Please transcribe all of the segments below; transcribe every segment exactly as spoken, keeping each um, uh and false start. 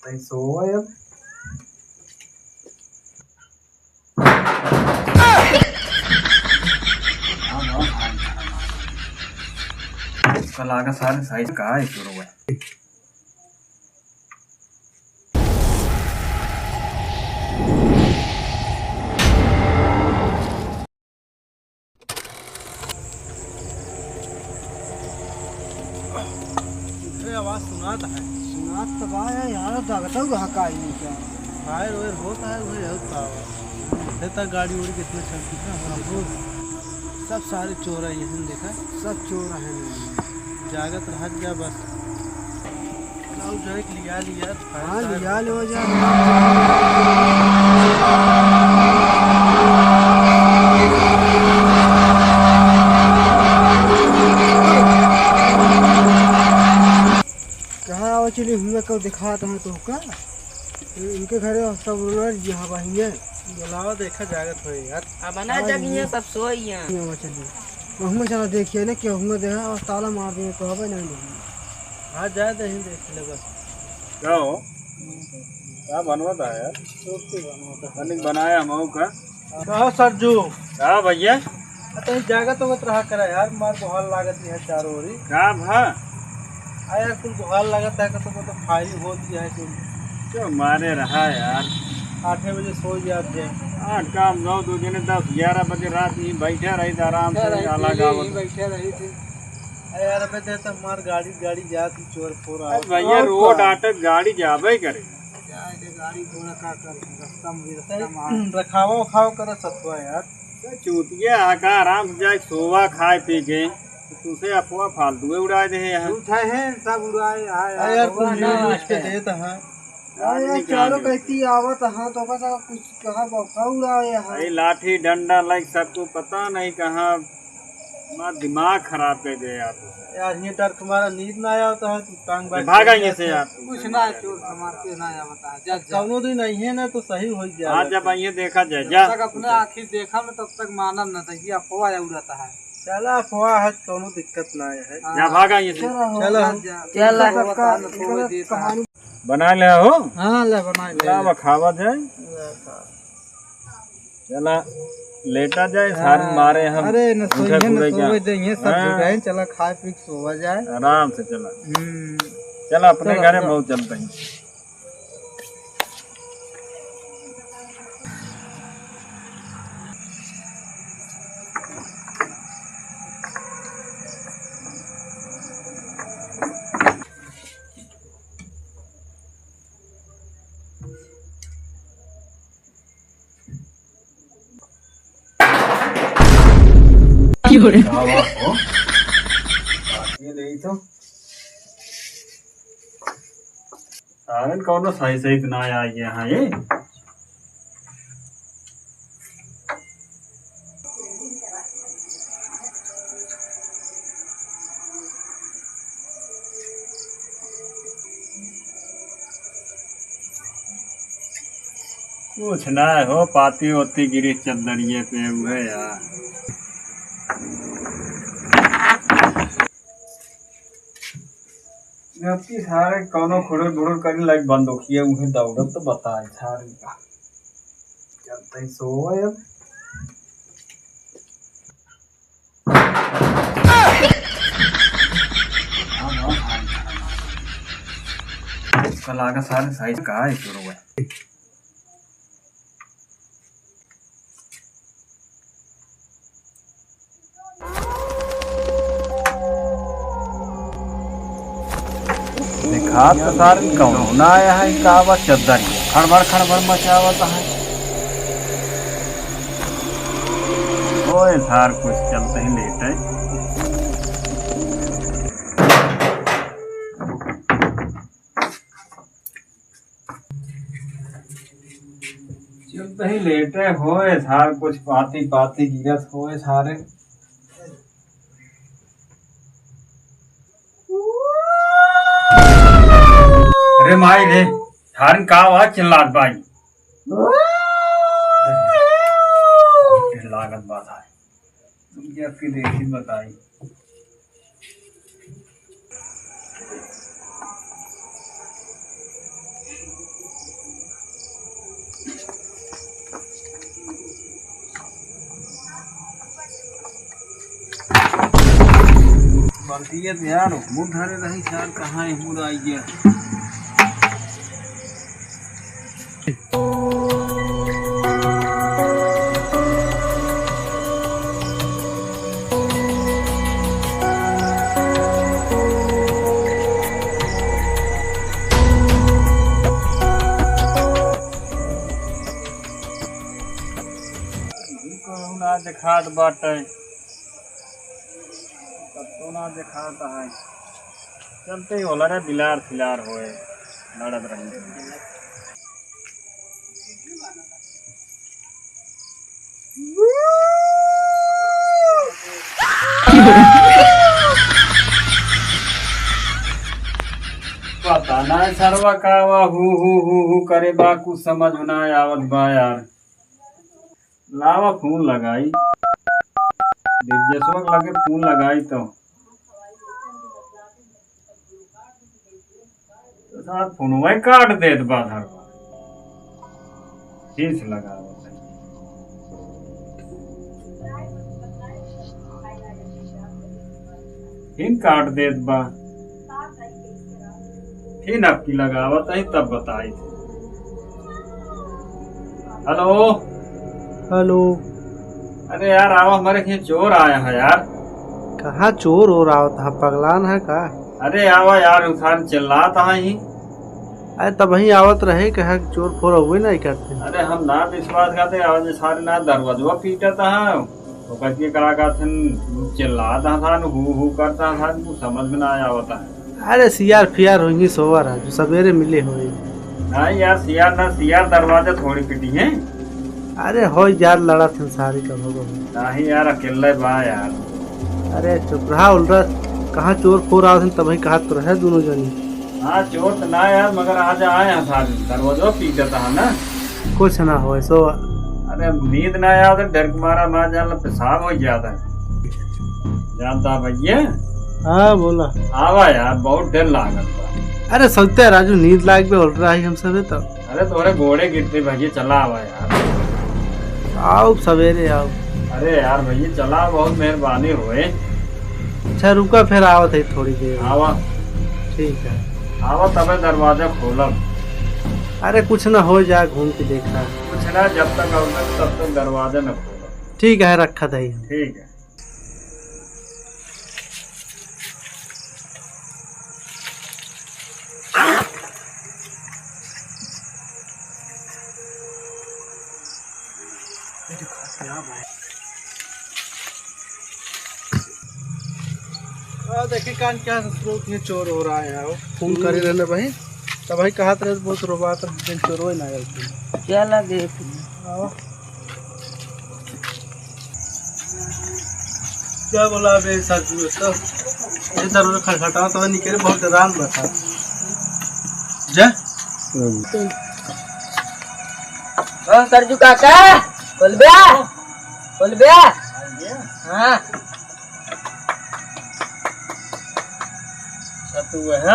तई सोवा अब। कल आगा सारे साइज का है शुरू हुआ। अरे, आवाज सुनात है। सुनात तो बा यार, दगतऊ रहा का ही नहीं क्या? फायर वायर होता है, वही होता है। देखता गाड़ी उड़ी कितना चलती है, हाँ, वो सब सारे चोर हैं यहाँ, देखा? सब चोर हैं। जागत रहत जा बस। जाओ, जाए के लिया, लिया, हाँ, लिया लो जा। कहाँ आवा चली हुआ, कब दिखात हूँ तो का? इनके घरे सब उलट यहाँ बहिने। बुलावा, देखा जागत होई यार। अब ना हाँ, जगिए, ये सब सोई हैं। ये आवा चली। वहाँ चला देखिए ना कि वहाँ देखा और ताला मार दिए तो हवे नहीं, नहीं। हाँ, जाए दे, ही देख ले बस। का हो? का बनवत है यार? रोटी बनवत है। तनिक बनाया हम का? का सरजू? का भैया? अतई जागत होगत रहा करा यार, मार बुखार लागत है चारों ओरी। का भा? आ यार, कुल बुखार लागत है, कतो कतो फायरिंग होत है कुल। क्यों मारे रहा यार? आठे बजे सो जात है। हाँ, काम नौ, दो जने दस, ग्यारह बजे रात में बैठे रही थे आराम से, बैठे रही थे, गाला गावत। बैठे रही थे। अरे यार, अबे दे तो हमार गाड़ी, गाड़ी जात ही चोर फोर अरे आवत। भैया, और रोड का? आटे गाड़ी जाबे करे। जाए दे, गाड़ी घोड़ा का कर, रास्ता में, रास्ता में आ। रखावा उखावा करा सतुआ यार। चूतिया आका आराम से जाए, सोवा खाए पी के, तो तुसे अफवाह फालतू उड़ाए दे हैं। झूठ है, सब उड़ाए, आए, अरे यार, आए, कुल ना न्यूज पे आए। देत हैं। अरे यार, चारों कहती आवत हाँ, तो बस कुछ कहा बफा उड़ाए हैं। अरे लाठी डंडा लाइक सबको पता नहीं कहाँ, हमार दिमाग खराब कर दे यार। यार, ये डर तुम्हारा नींद ना आवता है, तुम टांग बांध भागा के यहाँ से जाते। यार। कुछ ना, चोर समार के ना आवता है, जा, जा। कौनो दिन आई है ना तो सही हो जाए। हाँ, जब आइए देखा जाए, जब जा। तक अपने आँखी देखा में तब तक मानब ना था, ये अफवाह उड़ाता है। चला, अफवाह है, कौनो दिक्कत ना है। हाँ। जा, भागा यहाँ से। चला, चला। जा, जा। चला। अफवाह बता, न तो वो देता है। बना ले हो? हाँ, ले बना ले। लावा, खावा जाए। ले खा। चला, लेटा जाए, हाँ। सारे मारे हम। अरे, न उठे सोइहे, न सोवे देइहे, सब हाँ। जुटाए, चला, खाए पी के सोवा जाए। आराम से चला। हम्म। चला, अपने चला, घरे चला। बहुत चलते हैं। का बात हो? ये नहीं तो। सारन कौनो सही सही तो ना आई यहाँ ये। कुछ ना हो, पाती ओती गिरी चद्दरिये पे हुए यार। जबकि सारे कौनो खुड़ुर बुड़ुर करे लायक बंदूकिया उहे दौड़त तो बताए सारे का। चलते ही सोवे अब। कल आगा सारे साइज का है शुरू है। देखात तो सार कौनो ना आया है, का बा चद्दर ये खड़बड़ खड़बड़ मचावत है। ओए सार कुछ चलते ही लेट है। चलते ही लेटे होए सार, कुछ पाती पाती गिरत होए सारे। अरे माई रे, थारन का आवाज चिल्लात बाई? लागत बात है। तुम क्या के देखी बताई। अब ये तो यार, मुंह धरे रही सार, कहाँ है मुंह आई गया? कहूँ ना देखात बाटे, कत्तो ना देखात है। चलते ही होला रे, बिलार फिलार होए, लड़त रहेंगे। पता ना सरवा का वा हु हु हु हु करे बा, कुछ समझ में ना आवत बा यार। लावा फोन लगाई, ब्रिजेशवा के लगे फोन लगाई तो। तो सार फोनवा ही काट देत बा धरवा। खीस लगावत है। फिर काट देत बा। फिर आपकी लगावत है, तब बताई। हेलो। हेलो। अरे यार, आवा, हमारे यहाँ चोर आया है यार। कहाँ चोर हो रहा होता है, पगलान है का? अरे आवा यार, इंसान चिल्लात है ही। अरे तबही आवत रहे, कहा चोर फोर हुए नहीं करते। अरे हम ना विश्वास करते, आवा जे सारे ना दरवाजवा पीटत है। ओकर के का कहत हन, चिल्लात हन, हु हु करत हन, कुछ समझ में ना आवत है। अरे सियार फियार होइहीं सोवा राजू, सबेरे मिले होई। नहीं यार, सियार ना, सियार दरवाजा थोड़ी पीटी है। अरे होई यार, लड़त हन सारी कभो कभो। नहीं यार, अकेले बा यार। अरे चुप रहा उलरा, कहाँ चोर फोर आवत हन, तबही कहत तो रहे दोनों जनी। हाँ, चोर तो ना यार, मगर आज आए हैं सारे, दरवाजा पीटत है ना। कुछ ना होए, सो। अरे, नींद ना आवे तो डर के मारा मार जान ला, पेशाब हो जाता है। जानता भैया? हाँ, बोला। आवा यार, बहुत डर लागत बा। अरे, सोचते हैं राजू, नींद लाग पे उठ रहा है हम सबे तो। अरे, तोरे गोड़े गिरते भैया, चला आवा यार। आओ, सवेरे आओ। अरे यार भैया, चला, बहुत मेहरबानी होए। अच्छा, रुका, फिर आवत है थोड़ी देर। आवा। ठीक है। आवा, तबे दरवाजा खोलब। अरे, कुछ ना हो जाए, घूम के देखा। कुछ ना, जब तक आऊंगा, तब तक दरवाजा न खोलब। ठीक है, रखा था ये। ठीक है। आ, देखी कान क्या स्रोत में चोर हो रहा है यार। फोन करे रहने भाई, तब भाई कहत रहे बहुत रोबात रहे, लेकिन चोर ही ना आया। चला देख। आवा। क्या बोला बे साजू तो? ये दरवाजा खटखटाओ तो निकले, बहुत डरान बता। जा। ओ सरजू काका, बोल बे, बोल बे। हाँ। अच्छा, तू है?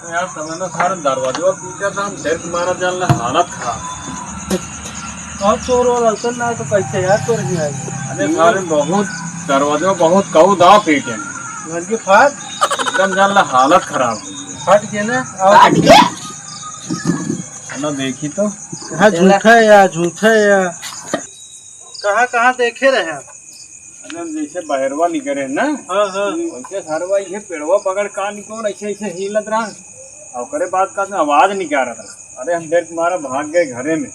यार, तब ना सारे दरवाजवा पीटा था, हम डर के मारा जान ला, हालत खराब। और चोर और अवसर ना तो कैसे यार, चोर नहीं आए। अरे, सारे बहुत दरवाजवा बहुत कऊ दाव पीटे। घर के फाट? एकदम जान ला, हालत खराब। फाट गया ना? और फाट गया? ना देखी तो। हाँ, झूठा है यार, झूठा है यार। कहाँ, कहाँ देखे रहे आप? अरे, हम जैसे बहरवा निकले ना, हाँ, हाँ। वैसे सरवा ये पेड़वा पकड़ का निकल ऐसे, ऐसे हिलत रहा। और ओकरे बाद का आवाज निकालत रहा। अरे, हम डर के मारा भाग गए घरे में।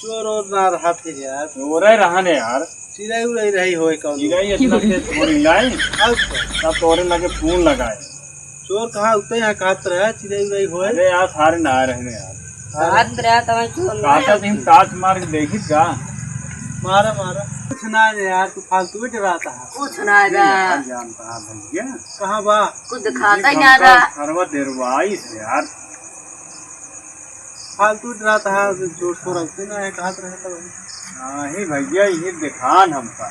चोर और ना रहा फिर यार। चोर ही रहा ने यार। चिड़ै उड़ै रही होए कौन? चिड़ै इतना तेज थोड़ी लाई। अब तो। तब तोरे लगे फोन लगाए। चोर कहाँ उतरे यहाँ कहत रहे, चिड़ै उड़ै होए। अरे यार, सारे ना रहे यार। साथ रहा तो वही चोर ना कहता है। तुम टार्च मार के देखी का? मारा, मारा। कुछ ना है यार, तू फालतू में डराता है। कुछ ना है अरे बा। यार, जानता है भैया। कहाँ बा? कुछ दिखाता ही ये ना गाँव का रहा। सरवा डेरवाई से यार। फालतू डरात हा, जोर शोर रखते ना है, कहत रहे तो। नहीं भैया, ये दिखान हमका।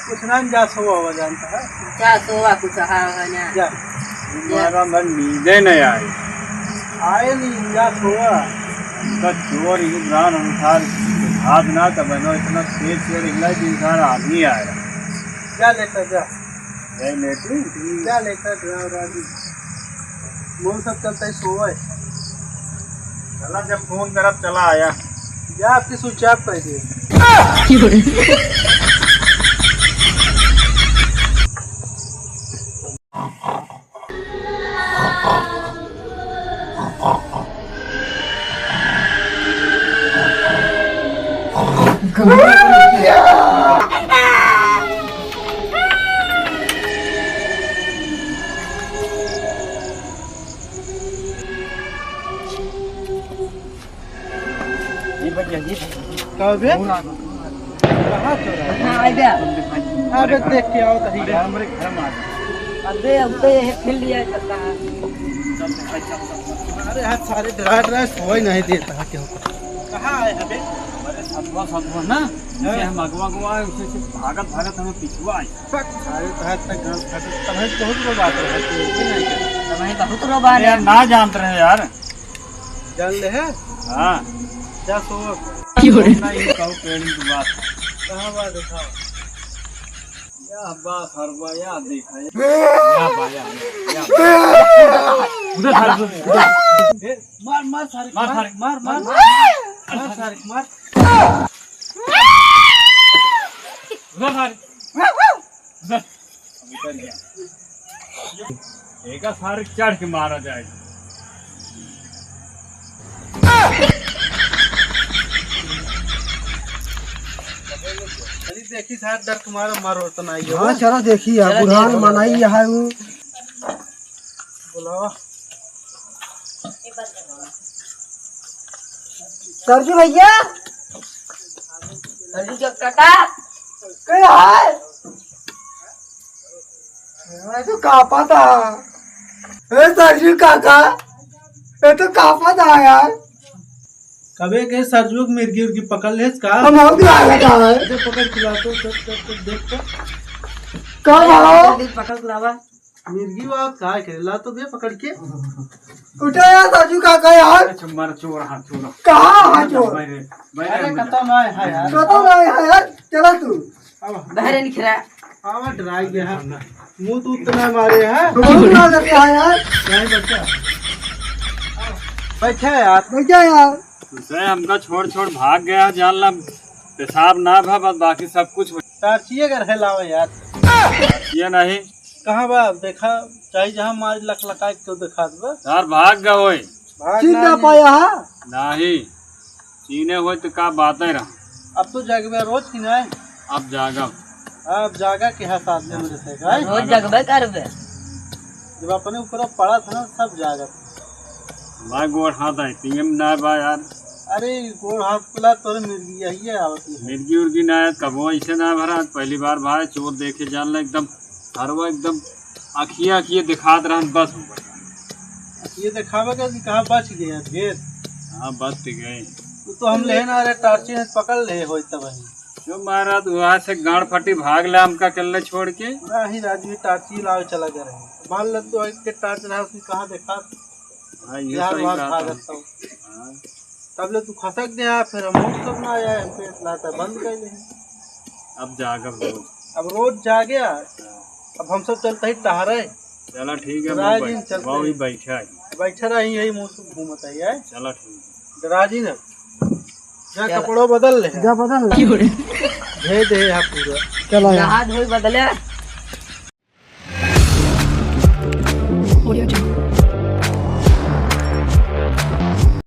कुछ ना जा सोवा हुआ जानता है। जा सोवा कुछ हा हुआ ना। जा। तुम्हारा मन नींदे नहीं आए। आए नहीं, जा सोवा। हमका चोर ये ब्रान अनुसार हाथ ना तब इतना तेज तेज निकला कि इंसान आदमी आया। जा लेता जा। नहीं लेटी? क्या लेकर ड्राइवर आदमी? वो सब चलता है सोए। चला, जब फोन करब, चला आया। जा, आपकी स्विच ऑफ कर दिए। ये बच गया, ये बच गया। का बे? कौन आ गया? कहाँ चोर है? हाँ, आ गया। अबे देख के आओ तही। अरे, हमरे घर में आ गया। अबे, हम तो यही खेल लिया है, करता है। चल, चल, चल, चल। अरे, आज सारे डरा, डरा सोए नहीं देता है क्यों? कहाँ आए हैं बे? अरे, सधुआ, सधुआ ना, हाँ। जिसे हम अगवा, अगवा आए, उसे से भागत, भागत हमें पिछुआ आए। बक, सारे तहत तक गाँव फाटक, तब है बहुत बड़ा बात है, तू ये नहीं कर। तब है बहुत बड़ा बात अरे यार, है। ना जानत रहे यार। जान ले है? हाँ। जा सो। क्यों रे? ना, ये कहूँ पेड़ की बात। कहाँ बात है? या बा, हरबा, या देखा, या। या बा, या, या। उधर सारे, उधर। ए, मार, मार सारे, मार मार, सारे। मार, मार। मार। मार सारे, मार। उधर सारे। उधर। अब उतर गया। एका सारे चढ़ के मारा जाए। अरे देखी साहब, डर के मारे मारो तो नहीं हो। हाँ, चलो देखी यार, चलो बुढ़ान देखो। मनाई यहाँ उ। बुलावा। सरजू भैया। सरजू के काका। के है? मैं तो कांपा था। ए सरजू काका, मैं तो कांपा था यार। कबे के सरजू के मिर्गी उर्गी पकड़ लेस का? हम और भी आ गया था। अरे पकड़ के ला तो, तो, तो, तो देख तो। कब आओ? जल्दी पकड़ के लावा। मिर्गी बात का करे? ला तो दे पकड़ के। उठा यार सरजू काका यार। अच्छा, मार चोर, हाँ, चोर। कहाँ हाँ चोर? बैरे, बैरे अरे, अंदर। खत्म है, है यार। खत्म है, है यार। चला तू। अब बहरे निखरा। आवा, डराई गया है। मुँह तो उतना मारे है। बहुत मार देते हैं यार। नहीं बच्चा। बैठा यार। बैठा यार। उसे हमका छोड़, छोड़ भाग गया, जान ला, पेशाब ना भा, बस बाकी सब कुछ हो। टार्चिए कर है, लावा यार। टार्चिए नहीं। कहाँ बा? देखा, चाहे जहाँ मार लकलकाए के देखा दे बा। यार, भाग गए होए। भाग चिन्ह ना ना पाया है? नहीं, चीने होए तो का बातें रहा। अब तो जागबे रोज की नहीं? अब जागब। अब जागा के हाथ आदमी मेरे से, भाई। रोज जगबे करबे। जब अपने ऊपर पड़ा था ना, सब जागत। भाई, गोड़ हाथ आई, पीएम ना बा यार। अरे, गोड़ हाथ कुला तोरे मिर्गी यही है, आवत है। मिर्गी उर्गी ना है, कबो ऐसे ना भरा। पहली बार भाई, चोर देखे जान ला, एकदम हरवा एकदम अखिया, अखिया दिखात रहन, बस हो गया। ये दिखावे का कि कहाँ बच गया, ढेर। हाँ, बच तो गए। वो तो हम ले ना रहे, टार्ची ने पकड़ ले होई तब ही। जो महाराज वहाँ से गांड फटी भाग ले हमका अकेले छोड़ के। नहीं राजू, टार्ची लावे चला गया रहे। मान ले तू एक के टार्च रहा, उसने कहाँ देखा? हाँ, ये बिहार सही वहाँ कहा था। भागत था। हाँ। तब ले तू खसक गया, फिर हम लोग सब ना आया, हमके लाता बंद कर ले। अब जागब रोज। अब रोज जागे। हाँ। अब हम सब चलते ही टहरे। चला ठीक है, राय वो जी, बैठ-, चलते वो भी हैं। बैठा है। बैठा रही यही मुँह से घूमत है, है? चला ठीक है। राजी ना, जा चला। कपड़ों बदल ले। जा बदल ले। क्यों रे? भेज दे यहाँ पूरा। चला यार। नहा धोई बदले। Audio Jungle।